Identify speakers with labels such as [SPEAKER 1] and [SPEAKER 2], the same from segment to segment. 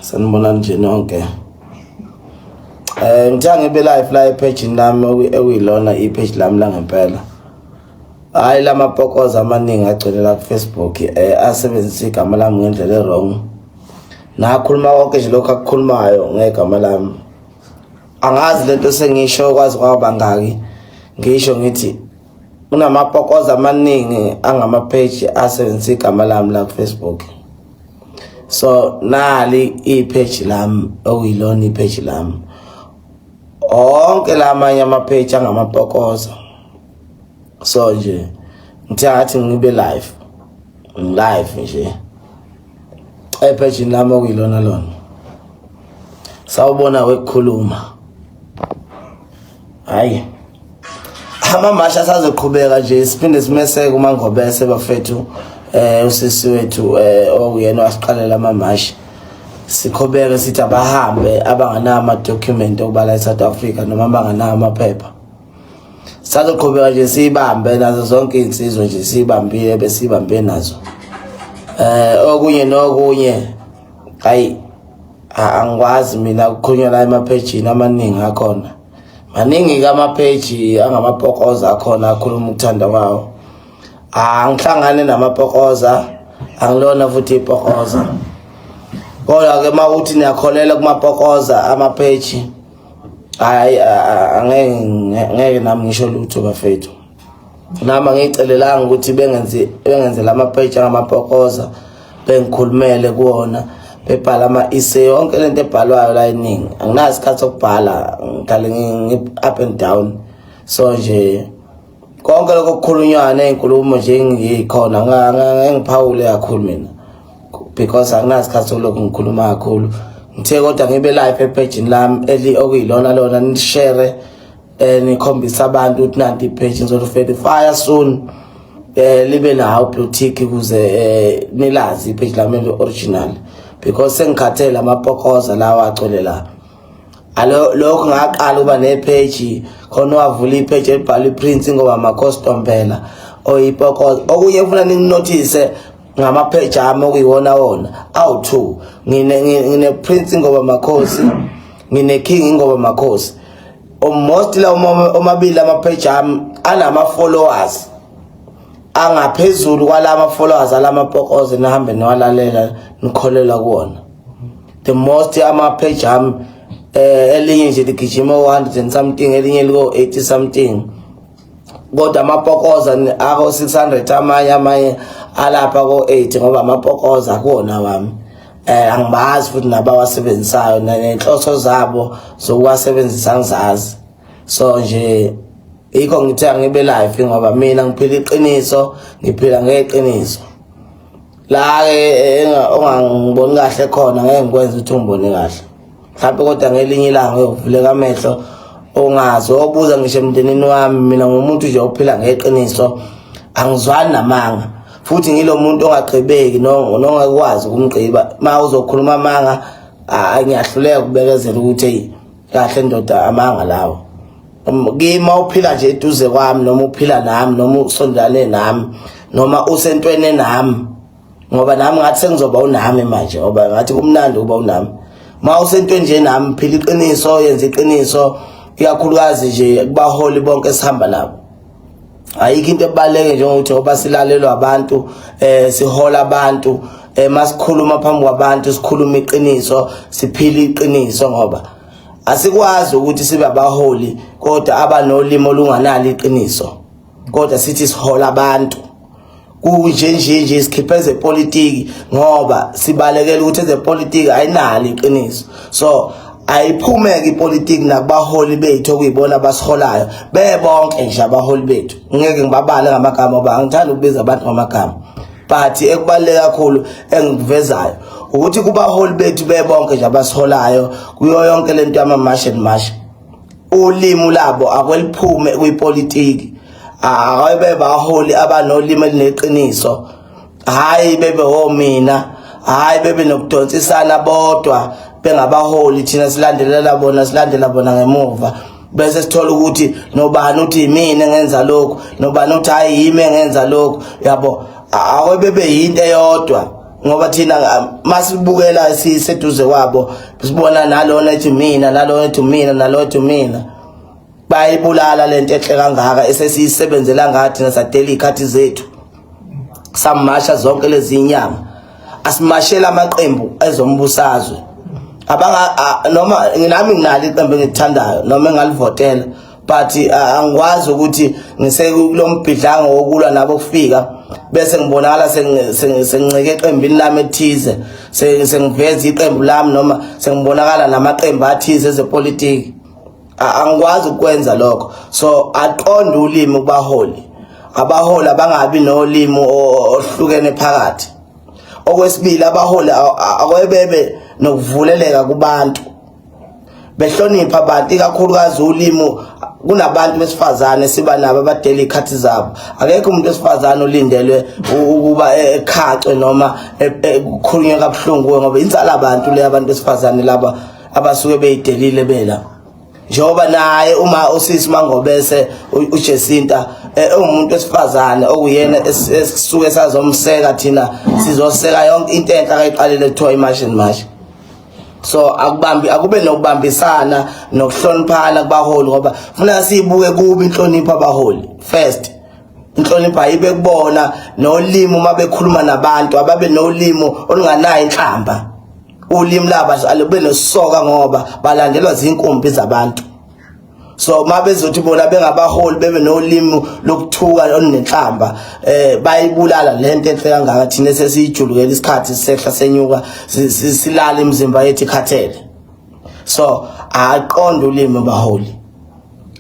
[SPEAKER 1] Sanibonani nje nonke. Ngithe ngibe live la epage lami ekuyilona ipage lami la ngempela. Hayi lamapokoza amaningi agcwele la ku Facebook asebenzisa igama lami ngendlela e-wrong. Nakhuluma konke nje lokho akukhulumayo ngegama lami. Angazi lento sengisho kwazi kwabangaki. Ngisho ngithi kunamapokoza amaningi angama-page asebenzisa igama lami la ku-Facebook. So nali i-page lami okuyilona i-page lami. Onke lamanye ama-page angamapokoza. So nje ngithe ngathi ngibe live. Ngi-live nje. Epage lami okuyilona lona. Sawubona wekukhuluma. Hayi. Amamasha asazoqhubeka nje siphinde simeseke uMangobese bafethu, usisi wethu okuyena wasiqalela amamashi. Siqhubeke sithi abahambe abanganawo ama-document okubala eSouth Africa noma abanganawo amaphepha. Sazoqhubeka nje siyibambe nazo zonke iy'nsizwa nje siyibambile besiyibambe nazo. Okunye nokunye, hayi, angikwazi mina ukukhulunywa la emaphejini amaningi akhona. Maningi-ke amapheji angamapokoza akhona akhuluma ukuthanda kwawo. Angihlangane namapokoza, angilona futhi ipokoza. Kodwa-ke uma uthi niyakholelwa kumapokoza amapheji, hayi, angeke ngeke nami ngisho lutho bafethu. Nami angiyicelelanga ukuthi bengenzele amapheji angamapokoza, bengikhulumele kuwona, bebhala ama-essay, yonke lento ebhalwayo la eningi. Anginaso isikhathi sokubhala, ngihlale ngi-up and down. So nje konke lokho kukhulunywa ney'nkulumo nje ngikhona ngeke ngiphawule kakhulu mina because anginaso isikhathi sokulokhu ngikhuluma kakhulu. Ngithe kodwa ngibe live epagini lami eli okuyilona lona, nishare, nikhombisa abantu ukuthi nanti ipage. Ngizoliverify soon, libe nawo blue tick ukuze nilazi ipage lami eli original because sengikhathele amapokoza lawa agcwele la. Alo lokho ngaqala ukuba nepage khona wavula ipage elibhala iPrince ngoba ama-custom phela oyipokoza. Okunye kufuna ninginothise ngama-page ami okuyiwona wona awu-two, ngine Prince Ngoba Makhosi, ngine King Ngoba Makhosi. Most la omabili ama-page ami anama-followers angaphezulu kwalama followers alamapokoza nihambe niwalalela nikholelwa kuwona. The most ama-page ami, elinye nje ligijima 100 and something, elinye liko 80 something, kodwa amapokoza ako 600, amanye alapha ko 80 ngoba amapokoza akuwona wami. Angibazi futhi nabawasebenzisayo nenhloso zabo zokuwasebenzisa angizazi. So nje yikho ngithe angibe live ngoba mina ngiphila iqiniso, ngiphila ngeqiniso. La ke ongangiboni kahle khona ngeke ngikwenze ukuthi ungibone kahle mhlawumbe, kodwa ngelinye ilanga uyovuleka amehlo ongazi obuza ngisho emndenini wami. Mina ngumuntu nje ophila ngeqiniso, angizwani namanga, futhi ngilo muntu ongagqibeki nongakwazi ukumgqiba. Ma uzokhuluma amanga, ngiyahluleka ukubekezela ukuthi hey, kahle ndoda, amanga lawo. Kimi uphila nje eduze kwami noma uphila nami noma usondane nami noma usentweni nami, ngoba nami ngathi sengizoba unami manje ngoba ngathi kumnandi ukuba unami. Ma usentweni nje nami, phila iqiniso, yenza iqiniso, ikakhulukazi nje kubaholi bonke esihamba nabo. Ayikho into ebaluleke njengokuthi ngoba silalelwa abantu, sihola abantu, masikhuluma phambi kwabantu sikhuluma iqiniso, siphila iqiniso, ngoba asikwazi ukuthi sibe abaholi kodwa abanolimi olunganalo iqiniso kodwa sithi sihola abantu. Kunje nje nje sikhiphe ezepolitiki ngoba sibalekela ukuthi ezepolitiki ayinalo iqiniso. So ayiphumeke ipolitiki nakubaholi bethu okuyibona abasiholayo bebonke nje abaholi bethu. Ngeke ngibabale ngamagama ngoba angithandi ukubiza abantu ngamagama, but ekubaluleke kakhulu engikuvezayo ukuthi kubaholi bethu bebonke nje abasiholayo kuyo yonke lento yama-march and march, ulimi labo akweliphume kwipolitiki, akabe baholi abanolimi elineqiniso. Hayi bebe mina, hayi bebe nokudonsisana bodwa bengabaholi, thina silandelela bona, silandela bona ngemuva, bese sithola ukuthi nobani uthi yimina engenza lokhu, nobani uthi hayi, yimi engenza lokhu, yabo. Akwe bebe yinto eyodwa. Ngoba thina masibukela siseduze kwabo, sibona nalona ethi mina, nalona ethi mina, nalona ethi mina. Bayibulala lento enhle kangaka esesiyisebenzela ngathi nasadela izikhathi zethu, samasha zonke lezi inyanga. Asimashela amaqembu ezombusazwe abanga noma nami nginalo iqembu engilithandayo noma engalivotela, but angikwazi ukuthi ngisekulombhidlango wokulwa nabo kufika bese ngibonakala sengincike eqembini lami ethize, sengiveza iqembu lami noma sengibonakala namaqembu athize ezepolitiki. Angikwazi ukwenza lokho. So aqonde ulimi kubaholi, abaholi abangabi nolimi ohlukene phakathi. Okwesibili, abaholi akwebebe nokuvuleleka kubantu, behlonipha abantu, ikakhulukazi ulimi. Kunabantu besifazane siba nabo abadela izikhathi zabo. Akekho umuntu wesifazane olindelwe ukuba ekhacwe noma kukhulunywe kabuhlungu kuwe, ngoba insala abantu le, abantu besifazane laba abasuke beyidelile bela. Njengoba naye uma usisi Mangobese uJesinta ewumuntu wesifazane okuyena esisuke sazomseka thina, sizoseka yonke into enhle akayiqalile kuthiwa iMarch and March. So akubambi, akube nokubambisana nokuhloniphana kubaholi, ngoba funa siyibuke kubi inhlonipho abaholi first. Inhlonipho ayibe kubona, nolimi uma bekhuluma nabantu ababe nolimi olunganayo inhlamba, ulimi labo alube nesisoka, ngoba balandelwa zinkumbi zabantu. So uma bezothi bona bengabaholi bebe nolimi lokuthuka olunenhlamba, bayibulala lento enhle kangaka thina sesiyijulukela isikhathi, sehla senyuka, silala imizimba yethu ikhathele. So aqonde ulimi baholi,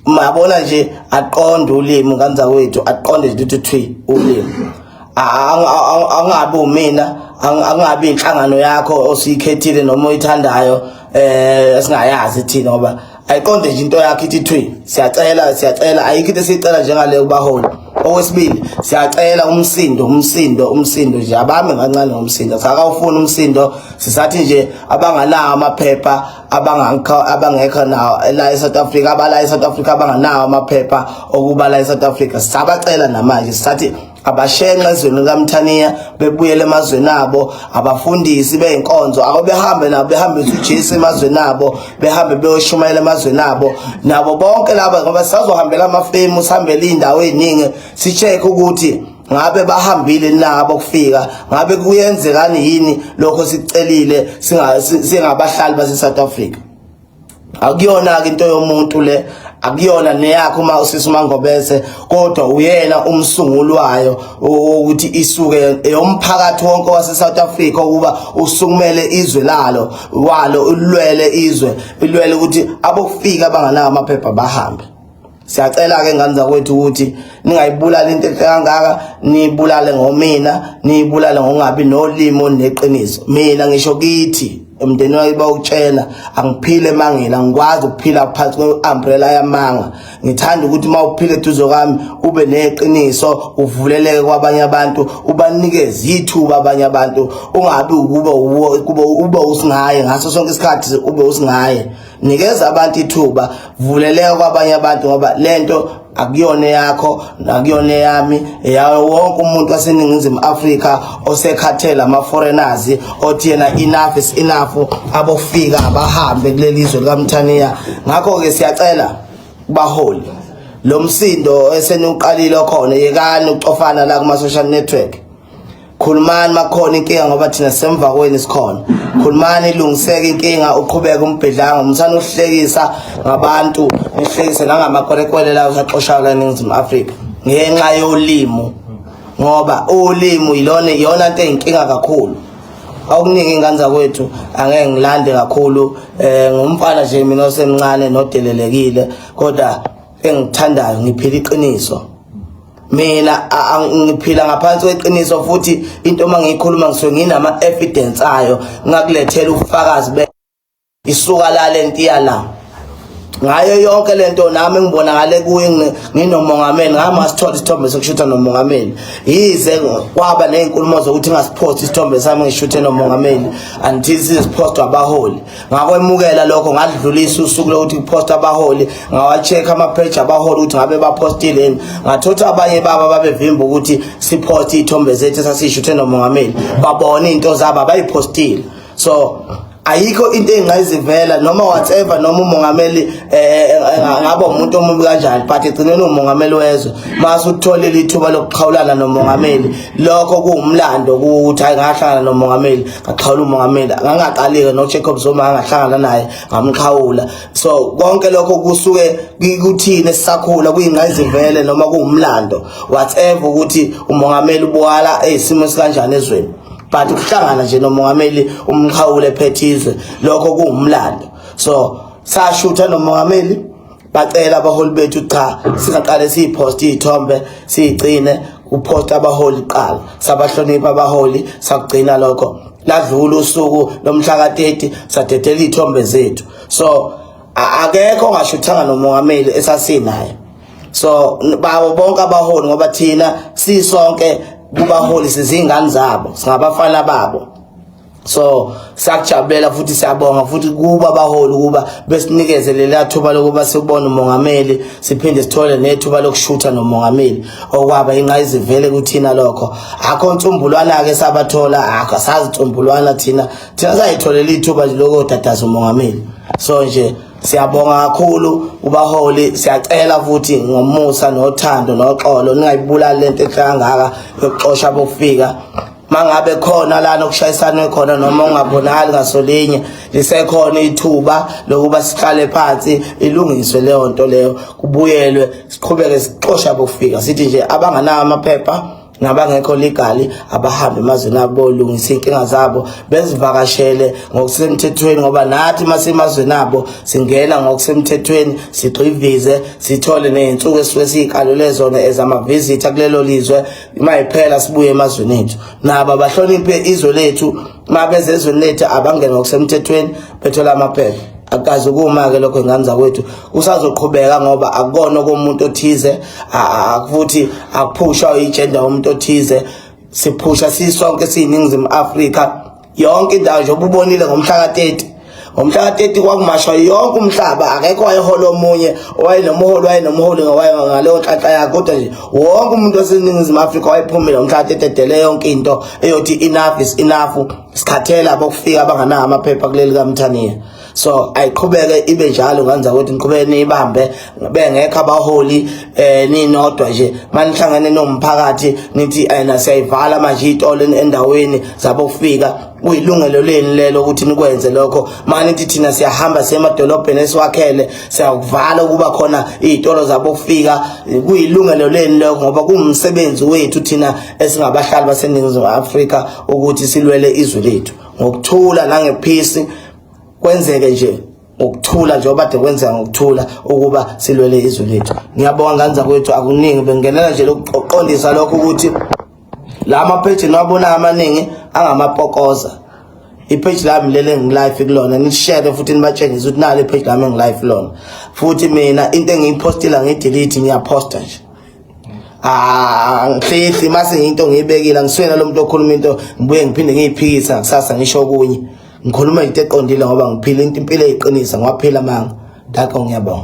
[SPEAKER 1] mabona nje, aqonde ulimi kanza kwethu, aqonde nje ukuthi thwi ulimi. Angabi umina, angabi inhlangano yakho osiyikhethile noma oyithandayo esingayazi thina, ngoba ayiqonde nje into yakho ithi thwi. Siyacela, siyacela, ayikho into esiyicela njengale kubaholi. Okwesibili, siyacela umsindo, umsindo, umsindo nje abame kancane ngomsindo, sakawufuna umsindo. Sisathi nje abanganawo amaphepha, abangekho, abangekho nawo la eSouth Africa, abala eSouth Africa abanganawo amaphepha okuba la eSouth Africa, sisabacela namanje, sisathi abashenxe ezweni likaMthaniya bebuyele emazweni abo. Abafundisi beyinkonzo akobehambe nabo, behambise uJesu emazweni abo, behambe beyoshumayela emazweni abo nabo bonke laba, ngoba sisazohambela amafemu, sihambele iy'ndawo ey'ningi, si-check ukuthi ngabe bahambile nabo kufika, ngabe kuyenzekani yini lokho sikucelile singabahlali base-South Africa. Akuyona-ke into yomuntu le, akuyona neyakho uma usisi Mangobese, kodwa uyena umsunguli wayo ukuthi isuke eyomphakathi wonke wase-South Africa ukuba usukumele izwe lalo walo, ulwele izwe, ilwele ukuthi abokufika abanganawo amaphepha bahambe. Siyacela-ke ngane zakwethu ukuthi ningayibulali into enhle kangaka, niyibulale ngomina, niyibulale ngokungabi nolimi oluneqiniso. Mina ngisho kithi emndeni wami bawutshela angiphile emangeni, angikwazi ukuphila phansi kwe-umbrella yamanga. Ngithanda ukuthi uma uphila eduze kwami ube neqiniso, uvuleleke kwabanye abantu, ubanikeze ithuba abanye abantu, ungabi ukuba ube usingaye ngaso sonke isikhathi, ube usingaye. Nikeza abantu ithuba, vuleleka kwabanye abantu, ngoba lento akuyona yakho, akuyona yami, yawo wonke umuntu waseNingizimu Afrika osekhathele ama-foreigners, othi yena enough is enough, abofika abahambe kuleli zwe likaMthaniya. Ngakho-ke siyacela kubaholi, lo msindo eseniwuqalile okhona, yekani ukucofana la kuma-social network. Khulumani makhona inkinga, ngoba thina semva kwenu sikhona. Khulumani ilungiseke inkinga, uqhubeke umbhidlango. Umthanda uhlekisa ngabantu, nihlekise nangamakwerekwele la usaxoshayo la eNingizimu Afrika ngenxa yolimo, ngoba ulimi yilona iyona nto eyinkinga kakhulu. Okuningi ingane zakwethu angeke ngilande kakhulu, ngumfana nje mina osemncane nodelelekile, kodwa engithandayo ngiphila iqiniso. Mina ngiphila ngaphansi kweqiniso, futhi into uma ngiyikhuluma ngisuke nginama evidence ayo, ngakulethela ubufakazi be isuka la lento iya la. Ngayo yonke lento nami ngibonakale kuye nginomongameli, ngama sithola isithombe sokushutha nomongameli, yize kwaba nezinkulumo zokuthi ngasiphosti isithombe sami ngishuthe nomongameli until sizipostwa abaholi. Ngakwemukela lokho, ngadlulisa usuku lokuthi kupostwa abaholi, ngawa-check ama-page abaholi ukuthi ngabe bapostile yini. Ngathotha abanye baba babevimba ukuthi siphoste iy'thombe zethu esasiyishuthe nomongameli, babona iy'nto zabo abayiphostile. So ayikho into engayizivela noma whatever, noma umongameli ngaba umuntu omubi kanjani, but egcineni umongameli wezwe. Mase utholile ithuba lokuxhawulana nomongameli, lokho kuwumlando ukuthi hayi, ngahlangana nomongameli, ngaxhawula umongameli. Ngangaqalike noJacob Zuma, ngahlangana naye ngamxhawula. So konke lokho kusuke kuthini esisakhula kuyingqayizivele noma kuwumlando whatever ukuthi umongameli ubukala eyisimo esikanjani ezweni, but ukuhlangana nje nomongameli umxhawule ephethe izwe, lokho kuwumlando. So sashutha nomongameli, bacela abaholi bethu, cha, singaqale siyiposte iy'thombe, siyigcine kuposta abaholi kuqala. Sabahlonipha abaholi, sakugcina lokho. Ladlula usuku lomhla ka-30, sadedela iy'thombe zethu. So akekho ongashuthanga nomongameli esasinaye. So bawo bonke abaholi, ngoba thina sisonke kubaholi sizingane zabo, singabafana babo. So siyakujabulela futhi siyabonga futhi kuba abaholi ukuba besinikeze lela thuba lokuba sibone umongameli, siphinde sithole nethuba lokushutha nomongameli, okwaba ingqayizivele kuthina lokho. Akho nsumbulwana ke sabathola, akho sazi nsumbulwana thina, thina sayitholela ithuba nje lokudadaza umongameli. So nje siyabonga kakhulu kubaholi, siyacela futhi ngomusa nothando noxolo, ningayibulali lento enhle kangaka yokuxosha bokufika. Mangabe khona lana okushayisana khona noma ungabonakali ngasolinye, lisekhona ithuba lokuba sihlale phansi, ilungiswe leyo nto leyo, kubuyelwe, siqhubeke sixosha bokufika. Sithi nje abanganawo amaphepha nabangekho legal abahambe emazweni abo bolungisa iy'nkinga zabo, bezivakashele ngokusemthethweni, ngoba nathi masemazweni abo singena ngokusemthethweni, sigxivize, sithole ney'nsuku esisuke siy'kalule zona ezamavizitha kulelo lizwe. Uma iphela sibuye emazweni ethu. Nabo abahloniphe izwe lethu, uma beze ezweni lethu abangene ngokusemthethweni, bethola amaphepha. Akukaze kuma-ke lokho, ingane zakwethu, kusazoqhubeka ngoba akukona komuntu othize, futhi akuphushwa i-agenda yomuntu othize, siphusha sisonke siyiNingizimu Afrika yonke indawo. Nje ububonile ngomhla ka-30, ngomhla ka-30 kwakumashwa yonke umhlaba, akekho wayehola omunye, owayenomholi wayenomholi ngaleyo nhlanhla yakhe, kodwa nje wonke umuntu waseNingizimu Afrika wayephumile ngomhla ka-30 edele yonke into eyothi enough is enough, sikhathele abokufika abanganawo amaphepha kuleli kaMthaniya. So ayiqhubeke ibe njalo, nganza ukuthi niqhubeke niyibambe bengekho abaholi, ninodwa nje manihlangene nomphakathi, nithi ena siyayivala manje iy'tolo endaweni zabokufika. Kuyilungelo leni lelo ukuthi nikwenze lokho. Manithi thina siyahamba siye emadolobheni esiwakhele, siyakuvala ukuba khona iy'tolo zabokufika, kuyilungelo leni lokho, ngoba kuwumsebenzi wethu thina esingabahlali baseNingizimu Afrika ukuthi silwele izwe lethu ngokuthula nangephisi, kwenzeke nje ngokuthula njengoba kade kwenzeka ngokuthula ukuba silwele izwe lethu. Ngiyabonga, ngane zakwethu, akuningi, bengingenela nje lokuqondisa lokho ukuthi la mapheji niwabona amaningi angamapokoza. Ipage lami leli engilive kulona, nishare futhi nibatshengise ukuthi nalo ipage lami engilive kulona. Futhi mina into engiyipostile ngiyidelete, ngiyaphosta nje. Ah, ngihlehli mase into ngiyibekile, angiswena lo muntu okhuluma into ngibuye ngiphinde ngiyiphikisa kusasa ngisho okunye. Ngikhuluma into eqondile ngoba ngiphila into impilo eyiqinisa, ngiwaphila amanga. Ngakho ngiyabonga.